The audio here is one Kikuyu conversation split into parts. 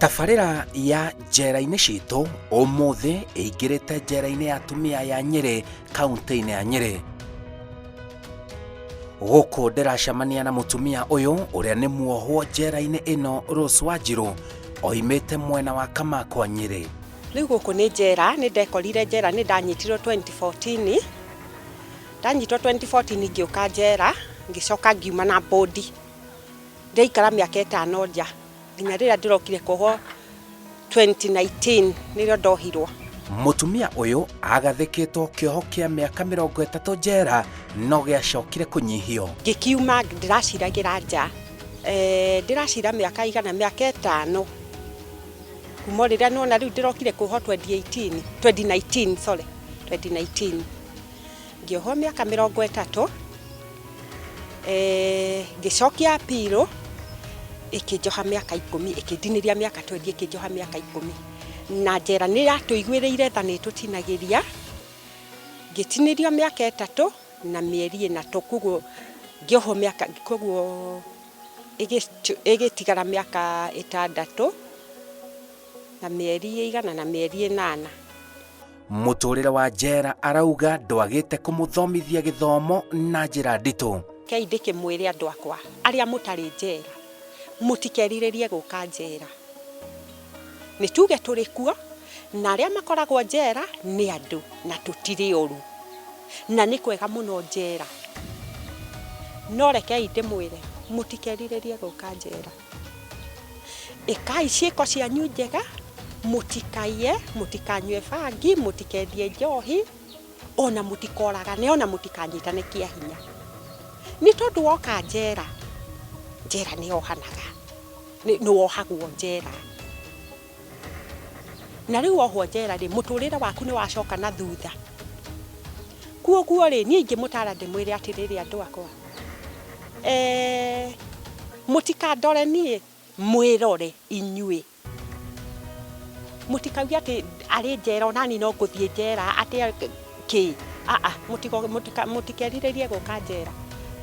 Tabarĩra ya njera-inĩ citũ ũmũthĩ ĩingĩrĩte njera-inĩ ya atumia ya Nyĩrĩ kaunti-inĩ ya Nyĩrĩ. Gũkũ ndĩracemania na mũtumia ũyũ ũrĩa nĩ muohwo njera-inĩ ĩno Rose Wanjirũ oimĩte mwena wa Kamakwa Nyĩrĩ. Rĩu gũkũ nĩ njera, nĩ ndekorire njera, nĩ ndanyitirwo 2014. Ndanyitwo 2014 ngĩũka njera, ngĩcoka ngiuma na bond. Ndaikara mĩaka 5 nja, nginya rĩrĩa ndĩrokire kuohwo 2019 nĩrĩo ndohirwo. Mũtumia ũyũ agathĩkĩtwo kĩoho kĩa mĩaka 30 njera no gĩacokire kũnyihio. Ngĩkiuma ndĩraciragĩra nja, ndĩracira mĩaka igana, mĩaka 5. Kuma rĩrĩa nĩwona rĩu ndĩrokire kuohwo 2018, 2019, sorry, 2019. Ngĩohwo mĩaka 30, ngĩcokia appeal, ĩkĩnjoha mĩaka 10, ĩkĩndinĩria mĩaka 20, ĩkĩnjoha mĩaka 10. Na njera nĩ yatũiguĩrĩire tha nĩ ĩtũtinagĩria, ngĩtinĩrio mĩaka 3 na mĩeri 4, koguo ngĩohwo mĩaka, koguo ĩgĩtigara mĩaka 6 na mĩeri 100 na mĩeri 8. Mũtũrĩre wa njera arauga ndwagĩte kũmũthomithia gĩthomo na njĩra nditũ. Kei ndĩkĩmwĩre andũ akwa arĩa mũtarĩ njera, mũtikerirĩrie gũka njera. Nĩ tuge tũrĩ kuo, na arĩa makoragwo njera nĩ andũ na tũtirĩ oru. Na nĩ kwega mũno njera. No rekei ndĩmwĩre, mũtikerirĩrie gũka njera. Ĩkai ciĩko cianyu njega, mũtikaiye, mũtikanyue bangi, mũtikendie njohi, ona mũtikoragane, ona mũtikanyitane kĩa hinya. Nĩ tondũ woka njera, njera nĩ yohanaga, nĩ wohagwo njera. Na rĩu wohwo njera rĩ, mũtũrĩre waku nĩ wacoka na thutha. Kuoguo rĩ, niĩ ingĩmũtara ndĩmwĩre atĩrĩrĩ andũ akwa, mũtikandore niĩ, mwĩrore inyuĩ. Mũtikauge atĩ arĩ njera onani no ngũthiĩ njera atĩ kĩ. Aa, mũtikerirĩrie gũka njera.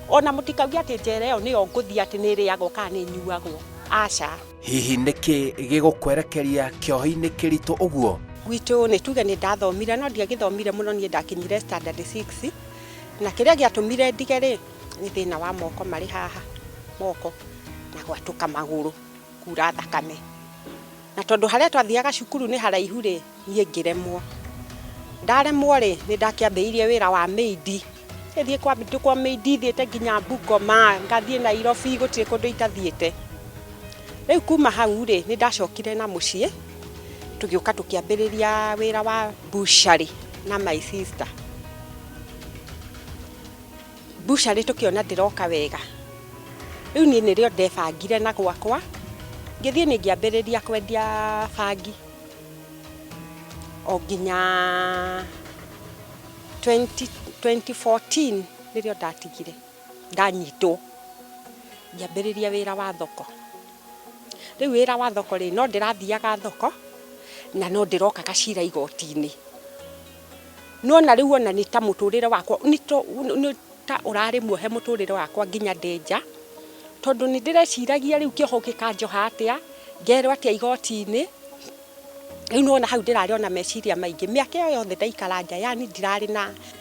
Ona mũtikauge atĩ njera ĩyo nĩyo ngũthiĩ atĩ nĩ ĩrĩagwo kana nĩ ĩnyuagwo. Aca. Hihi nĩkĩ gĩgũkwerekeria kĩoho-inĩ kĩritũ ũguo? Gwitũ nĩ tuge nĩ ndathomire, no ndiagĩthomire mũno, niĩ ndakinyire standard 6. Na kĩrĩa gĩatũmire ndige rĩ, nĩ thĩna wa moko marĩ haha, moko na gwatũka magũrũ, kura thakame. Na tondũ harĩa twathiaga cukuru nĩ haraihu rĩ, niĩ ngĩremwo. Ndaremwo rĩ, nĩ ndakĩambĩrĩirie wĩra wa maid. Ngĩthiĩ kwa maid, thiĩte nginya Bungoma, ngathiĩ Nairobi, gũtirĩ kũndũ itathiĩte. Rĩu kuma hau rĩ, nĩ ndacokire na mũciĩ, tũgĩũka tũkĩambĩrĩria wĩra wa butchery na my sister. Butchery tũkĩona ndĩroka wega. Rĩu niĩ nĩrĩo ndebangire na gwakwa, ngĩthiĩ nĩ ngĩambĩrĩria kwendia bangi. O nginya 2014 nĩrĩo ndatigire, ndanyitwo. Ngĩambĩrĩria wĩra wa thoko. Rĩu wĩra wa thoko rĩ, no ndĩrathiaga thoko, na no ndĩrokaga cira igoti-inĩ. Nĩwona rĩu ona nĩ ta mũtũrĩre wakwa, nĩ ta ũrarĩ muohe mũtũrĩre wakwa nginya ndĩ nja, tondũ nĩ ndĩreciragia rĩu kĩoho gĩkanjoha atĩa, ngerwo atĩa igoti-inĩ. Rĩu nĩwona hau ndĩrarĩ ona meciria maingĩ. Mĩaka ĩyo yothe ndaikara nja, yani ndirarĩ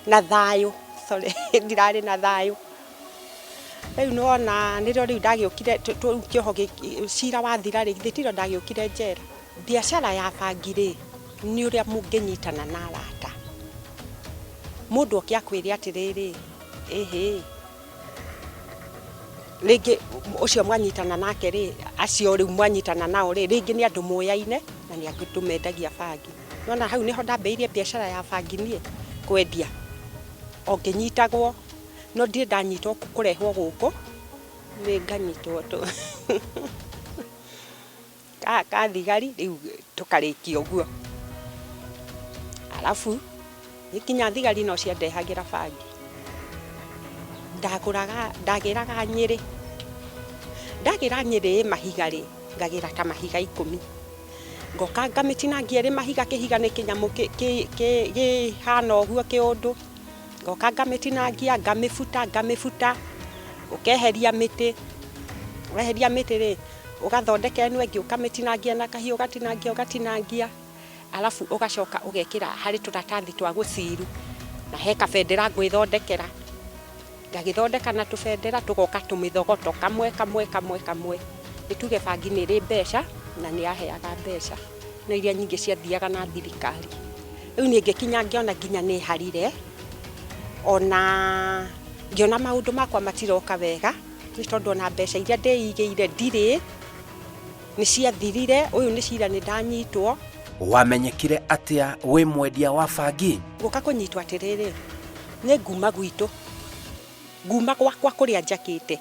na thayũ, sorry, ndirarĩ na thayũ. Rĩu nĩwona nĩrĩo rĩu ndagĩũkire, rĩu kĩoho cira wathira rĩ, githĩ tirĩo ndagĩũkire njera. Biacara ya bangi rĩ, nĩ ũrĩa mũngĩnyitana na arata. Mũndũ oke akwĩre atĩrĩrĩ, ĩhĩ, rĩngĩ ũcio mwanyitana nake rĩ, acio rĩu mwanyitana nao rĩ, rĩngĩ nĩ andũ moyaine na nĩ andũ mendagia bangi. Nĩwona hau nĩho ndambĩrĩirie biacara ya bangi niĩ kwendia. O ngĩnyitagwo, no ndirĩ ndanyitwo kũrehwo gũkũ, nĩ nganyitwo tũ. Ka thigari rĩu tũkarĩkia ũguo. Alafu nginya thigari no ciandehagĩra bangi. Ndagũraga, ndagĩraga Nyĩrĩ. Ndagĩra Nyĩrĩ mahiga rĩ, ngagĩra ta mahiga 10. Ngoka ngamĩtinangia ĩrĩ mahiga, kĩhiga nĩ kĩnyamũ kĩhana ũguo kĩũndũ. Ngoka ngamĩtinangia, ngamĩbuta, ngamĩbuta, ũkeheria mĩtĩ. Weheria mĩtĩ rĩ, Ũgathondeka ĩno ĩngĩ, ũkamĩtinangia na kahiũ, ũgatinangia, ũgatinangia, alafu ũgacoka ũgekĩra harĩ tũratathi twa gũciru, na he kabendera ngwĩthondekera. Ngagĩthondeka na tũbendera, tũgoka tũmĩthogoto kamwe kamwe kamwe kamwe. Nĩ tuge bangi nĩ ĩrĩ mbeca na nĩ yaheaga mbeca, no iria nyingĩ ciathiaga na thirikari. Rĩu niĩ ngĩkinya ngĩona nginya nĩ harire, ona ngĩona maũndũ makwa matiroka wega, nĩ tondũ ona mbeca iria ndĩigĩire ndirĩ, nĩ ciathirire. Ũyũ nĩ cira nĩ ndanyitwo. Wamenyekire atĩa wĩ mwendia wa bangi? Gũka kũnyitwo atĩrĩrĩ, nĩ nguma gwitũ, nguma gwakwa kũrĩa njakĩte,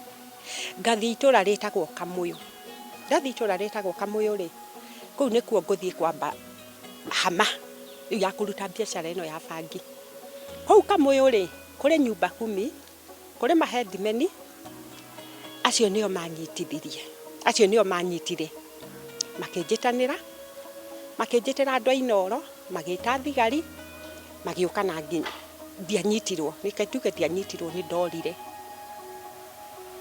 ngathiĩ itũra rĩtagwo Kamũyũ. Ndathiĩ itũra rĩtagwo Kamũyũ rĩ, kũu nĩkuo ngũthiĩ kwamba hama rĩu ya kũruta biacara ĩno ya bangi. Kũu Kamũyũ rĩ, kũrĩ nyumba kumi, kũrĩ mahendimeni, acio nĩo manyitithirie, acio nĩo manyitire, makĩnjĩtanĩra, makĩnjĩtĩra andũ a Inooro, magĩta thigari, magĩũka na ndianyitirwo, reke tuge ndianyitirwo, nĩ ndorire.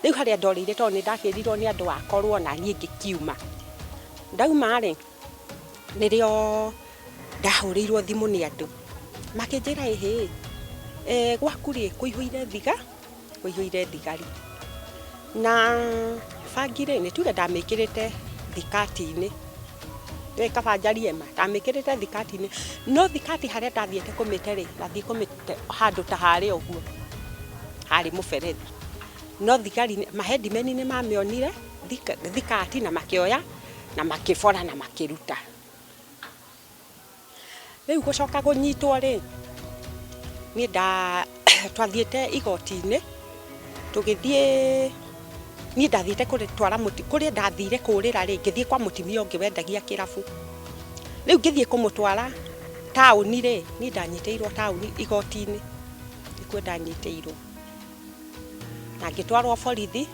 Rĩu harĩa ndorĩire, tondũ nĩ ndakĩrirwo nĩ andũ akorwo na niĩ ngĩkiuma. Ndauma rĩ, nĩrĩo ndahũrĩirwo thimũ nĩ andũ, makĩnjĩra, ĩhĩ, gwaku rĩ kũihũire thiga, kũihũire thigari. Na bangi rĩ, nĩ tuge ndamĩkĩrĩte thikati-inĩ, nĩũĩ kaba njarie ma, ndamĩkĩrĩte thikati-inĩ, no thikati harĩa ndathiĩte kũmĩte rĩ, ndathiĩ kũmĩte handũ ta harĩa ũguo, harĩ mũberethi. No thigari, mahendimeni nĩ mamĩonire thikati na makĩoya na makĩbora na makĩruta. Rĩu gũcoka kũnyitwo rĩ, niĩ twathiĩte igoti-inĩ, tũgĩthiĩ, niĩ ndathiĩte kũrĩ twara mũti, kũrĩa ndathire kũrĩra rĩ, ngĩthiĩ kwa mũtumia ũngĩ wendagia kĩrabu. Rĩu ngĩthiĩ kũmũtwara taũni rĩ, niĩ ndanyitĩirwo taũni igoti-inĩ, nĩkuo ndanyitĩirwo. Na ngĩtwarwo borithi,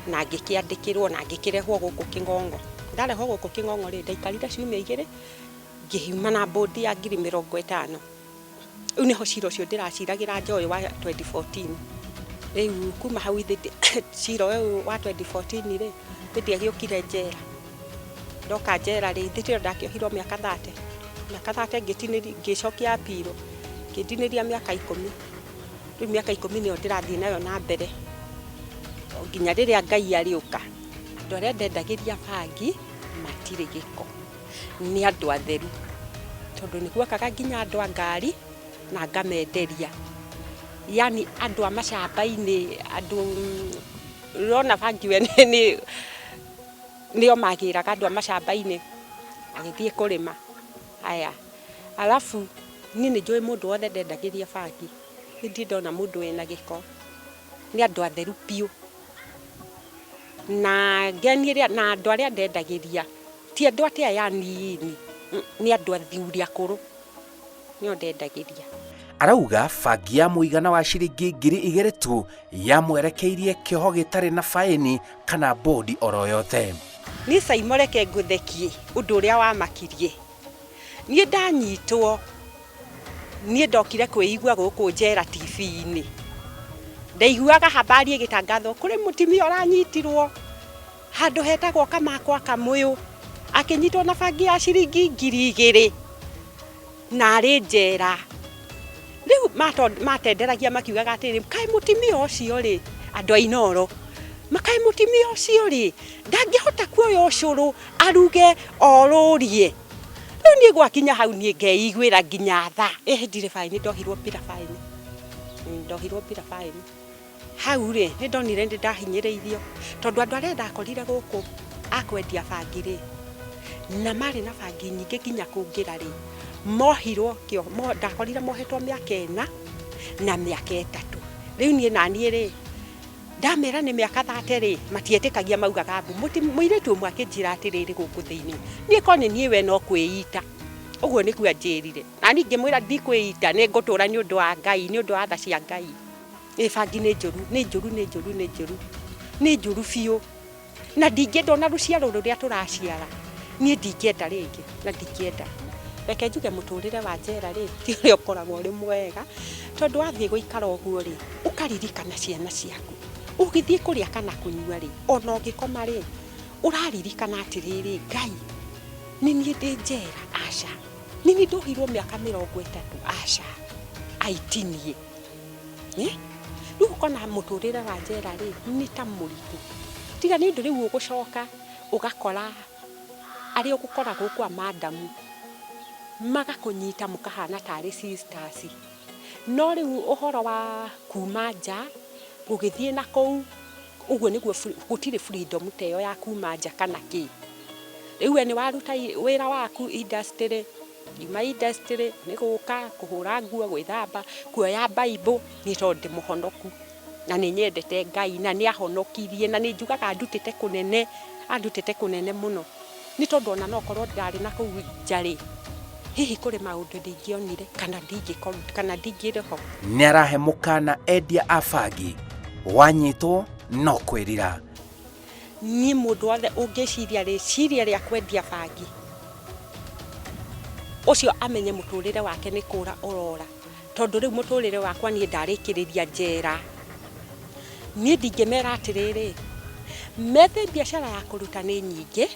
na ngĩkĩandĩkĩrwo na ngĩkĩrehwo gũkũ Kĩng'ong'o. Ndarehwo gũkũ Kĩng'ong'o rĩ, ndaikarire ciumia 2, ngĩhiuma na bũndi ya 50,000. Rĩu nĩho cira ũcio ndĩraciragĩra nja ũyũ wa 2014. Rĩu kuma hau ithe cira ũyũ wa 2014 rĩ, nĩ ndiagĩũkire njera. Ndoka njera rĩ, ithe tĩo ndakĩohirwo mĩaka 30. Mĩaka 30 ngĩtinĩria, ngĩcokia apiro, ngĩtinĩria mĩaka 10. Rĩu mĩaka 10 nĩyo ndĩrathiĩ nayo na mbere, nginya rĩrĩa Ngai arĩũka. Andũ arĩa ndendagĩria bangi matirĩ gĩko, nĩ andũ atheru, tondũ nĩ guokaga nginya andũ a ngari na ngamenderia. Yani andũ a macamba-inĩ, andũ ũrona bangi we nĩo magĩraga andũ a macamba-inĩ magĩthiĩ kũrĩma. Aya, alafu niĩ nĩ njũĩ mũndũ wothe ndendagĩria bangi, niĩ ndirĩ ndona mũndũ wĩna gĩko, nĩ andũ atheru biũ. Na ngeni ĩrĩa, na andũ arĩa ndendagĩria ti andũ atĩ aya anini, nĩ andũ athuri akũrũ nĩo ndendagĩria. Arauga bangi ya mũigana wa ciringi 2,000 tu yamwerekeirie kĩoho gĩtarĩ na baĩni kana bũndi oro yothe. Niĩ Saimo reke ngũthekie ũndũ ũrĩa wamakirie. Niĩ ndanyitwo, niĩ ndokire kwĩigua gũkũ njera TV-inĩ. Ndaiguaga habari ĩgĩtangathwo kũrĩ mũtumia ũranyitirwo handũ hetagwo Kamakwa Kamũyũ, akĩnyitwo na bangi ya ciringi 2,000 na arĩ njera. Rĩu matenderagia makiugaga atĩrĩ, kaĩ mũtumia ũcio rĩ, andũ a Inooro, makaĩ mũtumia ũcio rĩ, ndangĩhota kuoya ũcũrũ aruge orũrie. Rĩu niĩ gwakinya hau niĩ ngeiguĩra nginya tha. Ĩhĩ ndirĩ baĩni, ndohirwo bila baĩni. Ndohirwo bila baĩni. Hau rĩ, nĩ ndonire nĩ ndahinyĩrĩirio, tondũ andũ arĩa ndakorire gũkũ a kwendia bangi rĩ, na marĩ na bangi nyingĩ nginya kũngĩra rĩ, mohirwo kĩo, ndakorire mohetwo mĩaka 4 na mĩaka 3. Rĩu niĩ na niĩ rĩ, ndamera nĩ mĩaka 30 rĩ, matietĩkagia maugaga mbu. Mũirĩtu ũmwe akĩnjĩra atĩrĩrĩ gũkũ thĩinĩ, niĩ korwo nĩ niĩ we no kwĩita. Ũguo nĩguo anjĩrire. Na niĩ ngĩmwĩra ndikwĩita, nĩ ngũtũra nĩ ũndũ wa Ngai, nĩ ũndũ wa tha cia Ngai. Ĩ bangi nĩ njũru, nĩ njũru, nĩ njũru, nĩ njũru. Nĩ njũru biũ. Na ndingĩenda ona rũciaro rũrĩa tũraciara, niĩ ndingĩenda rĩngĩ, na ndingĩenda. Reke njuge mũtũrĩre wa njera rĩ, ti ũrĩa ũkoragwo ũrĩ mwega, tondũ wathiĩ gũikara ũguo rĩ, ũkaririkana ciana ciaku. Ũgĩthiĩ kũrĩa kana kũnyua rĩ, ona ũngĩkoma rĩ, Ũraririkana atĩrĩrĩ, Ngai, nĩ niĩ ndĩ njera? Aca. Nĩ niĩ ndohirwo mĩaka 30? Aca. Aitinie. Rĩu ũkona mũtũrĩre wa njera rĩ, nĩ ta mũritũ. Tiga nĩ ũndũ rĩu ũgũcoka ũgakora arĩa ũgũkoragwo kwa madamu magakũnyita mũkahana tarĩ sisters. No rĩu ũhoro wa kuma nja gũgĩthiĩ na kũu, ũguo nĩguo gũtirĩ freedom ta ĩyo ya kuma nja kana kĩ. Rĩu we nĩ waruta wĩra waku industry, ngiuma industry nĩ gũka kũhũra nguo, gwĩthamba, kuoya Bible, niĩ tondũ ndĩ mũhonoku na nĩ nyendete Ngai na nĩ ahonokirie na nĩ njugaga andutĩte kũnene, andutĩte kũnene mũno. Nĩ tondũ ona no korwo ndarĩ na kũu nja rĩ, hihi kũrĩ maũndũ ndingĩonire kana ndingĩkorwo kana ndingĩrĩ ho. Nĩ arahe mũkana endia a bangi, wanyitwo no kwĩrira. Niĩ mũndũ wothe ũngĩciria rĩciria rĩa kwendia bangi, ũcio amenye mũtũrĩre wake nĩ kũra ũrora. Tondũ rĩu mũtũrĩre wakwa niĩ ndarĩkĩrĩria njera. Niĩ ndingĩmera atĩrĩrĩ, methe biacara ya kũruta nĩ nyingĩ,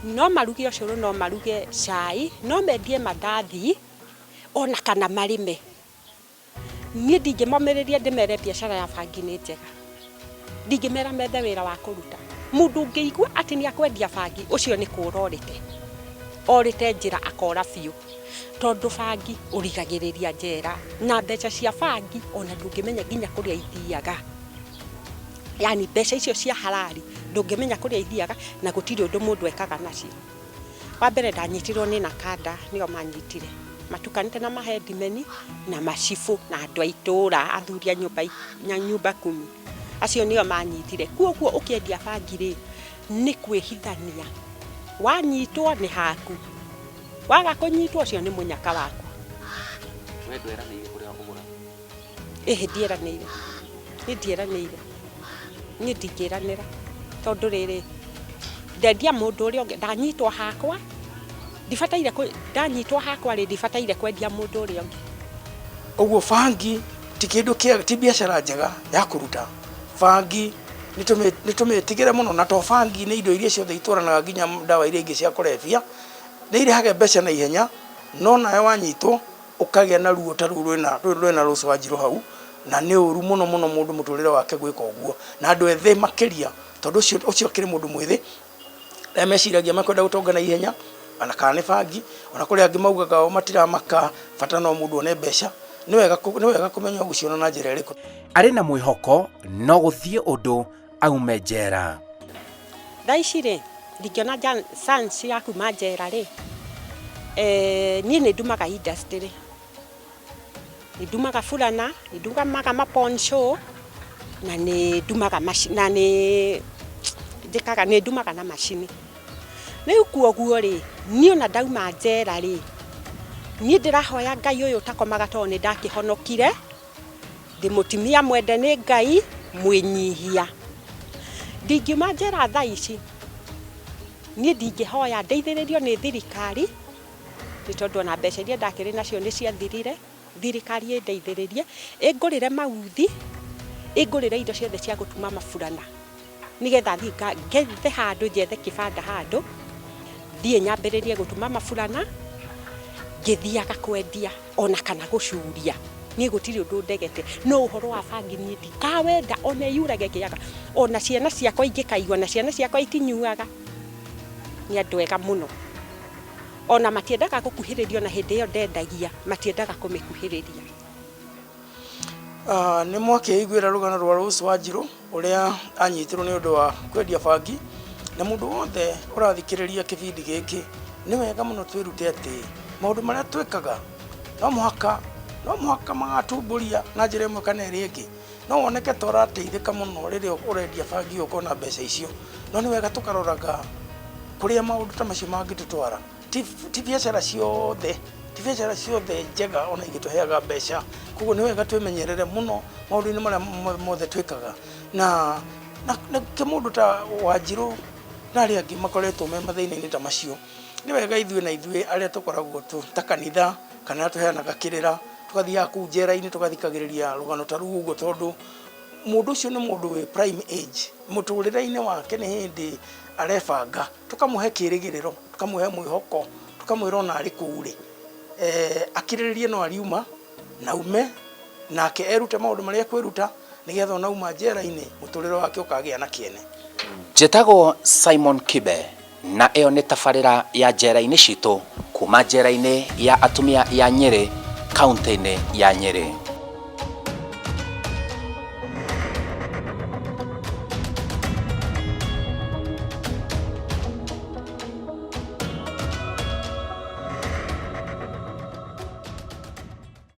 no maruge ũcũrũ, no maruge cai, no mendie mandathi, ona kana marĩme. Niĩ ndingĩmomĩrĩria ndĩmere biacara ya bangi nĩ njega. Ndingĩmera methe wĩra wa kũruta. Mũndũ ũngĩigua atĩ nĩ akwendia bangi, ũcio nĩ kũra orĩte. Orĩte njĩra akora biũ. Tondũ bangi ũrigagĩrĩria njera, na mbeca cia bangi ona ndũngĩmenya nginya kũrĩa ithiaga. Yani mbeca icio cia halali ndũngĩmenya kũrĩa ithiaga na gũtirĩ ũndũ mũndũ ekaga nacio. Wa mbere ndanyitirwo nĩ Nakanda, nĩo manyitire. Matukanĩte na mahendimeni na macibũ na andũ a itũũra, athuri a nyũmba, nyumba kumi. Acio nĩo manyitire. Koguo ũkĩendia bangi rĩ, nĩ kwĩhithania. Wanyitwo nĩ haku. Waga kũnyitwo ũcio nĩ mũnyaka waku. We ndweranĩire kũrĩa ũgũraga? Ĩhĩ, ndieranĩire. Niĩ ndieranĩire. Niĩ ndingĩranĩra. Tondũ rĩrĩ, ndendia mũndũ ũrĩa ũngĩ, ndanyitwo hakwa, ndibataire, ndanyitwo hakwa rĩ, ndibataire kwendia mũndũ ũrĩa ũngĩ. Ũguo bangi ti kĩndũ kĩega, ti biacara njega ya kũruta. Bangi nĩ tũmĩtigĩre mũno, na to bangi, nĩ indo iria ciothe itwaranaga nginya ndawa iria ingĩ cia kũrebia, nĩ irehaga mbeca na ihenya, no nawe wanyitwo ũkagĩa na ruo ta rũu rwĩna Rose Wanjiru hau, na nĩ ũru mũno mũno mũndũ mũtũrĩre wake gwĩka ũguo, na andũ ethĩ makĩria, tondũ ũcio ũcio akĩrĩ mũndũ mwĩthĩ, arĩa meciragia mekwenda gũtonga na ihenya, ona kana nĩ bangi, ona kũrĩ angĩ maugaga o matiramaka, bata no mũndũ one mbeca, nĩ wega nĩ wega kũmenya ũgũciona na njĩra ĩrĩkũ. Arĩ na mwĩhoko no gũthiĩ ũndũ aume njera. Thaa ici rĩ, ndingĩona chance ya kuma njera rĩ, niĩ nĩ ndumaga industry. Nĩ ndumaga burana, nĩ ndumaga maponcho, na nĩ ndumaga na nĩ njĩkaga, nĩ ndumaga na macini. Rĩu kuoguo rĩ, niĩ ona ndauma njera rĩ, niĩ ndĩrahoya Ngai ũyũ ũtakomaga tondũ nĩ ndakĩhonokire, ndĩ mũtumia mwende nĩ Ngai, mwĩnyihia. Ndingiuma njera thaa ici, niĩ ndingĩhoya ndeithĩrĩrio nĩ thirikari, nĩ tondũ ona mbeca iria ndakĩrĩ nacio nĩ ciathirire, thirikari ĩndeithĩrĩrie, ĩngũrĩre mauthi, ĩngũrĩre indo ciothe cia gũtuma maburana, nĩgetha thiĩ ngethe handũ, njethe kĩbanda handũ, thiĩ nyambĩrĩrie gũtuma maburana, ngĩthiaga kwendia ona kana gũcuria. Niĩ gũtirĩ ũndũ ndegete, no ũhoro wa bangi niĩ ndikawenda ona ĩyurage kĩaga, ona ciana ciakwa ingĩkaigua, na ciana ciakwa itinyuaga, nĩ andũ ega mũno. Ona matiendaga gũkuhĩrĩrio na hĩndĩ ĩyo ndendagia, matiendaga kũmĩkuhĩrĩria. Nĩ mwakĩiguĩra rũgano rwa Rose Wanjiru ũrĩa anyitirwo nĩ ũndũ wa kwendia bangi, na mũndũ wothe ũrathikĩrĩria kĩbindi gĩkĩ nĩ wega mũno twĩrute atĩ maũndũ marĩa twĩkaga no mũhaka magatumbũria na njĩra ĩmwe kana ĩrĩa ĩngĩ. No woneke ta ũrateithĩka mũno rĩrĩa ũrendia bangi ũkona mbeca icio, no nĩ wega tũkaroraga kũrĩa maũndũ ta macio mangĩtũtwara. Ti biacara ciothe, ti biacara ciothe njega ona ingĩtũheaga mbeca. Koguo nĩ wega twĩmenyerere mũno maũndũ-inĩ marĩa mothe twĩkaga. Na kĩ mũndũ ta Wanjiru na arĩa angĩ makoretwo me mathĩna-inĩ ta macio, nĩ wega ithuĩ na ithuĩ arĩa tũkoragwo ta kanitha kana arĩa tũheanaga kĩrĩra, tũgathiaga kũu njera-inĩ tũgathikagĩrĩria rũgano ta rũu ũguo, tondũ Mũndũ ũcio nĩ mũndũ wĩ prime age, mũtũrĩre-inĩ wake nĩ hĩndĩ arebanga, tũkamũhe kĩrĩgĩrĩro, tũkamũhe mwĩhoko, tũkamwĩra ona arĩ kũu rĩ, akirĩrĩrie no ariuma na aume nake erute maũndũ marĩa ekwĩruta nĩgetha ona auma njera-inĩ mũtũrĩre wake ũkagĩa na kĩene. Njĩtagwo Simon Kibe na ĩyo nĩ tabarĩra ya njera-inĩ citũ kuma njera-inĩ ya atumia ya Nyĩrĩ, kaũntĩ-inĩ ya Nyĩrĩ.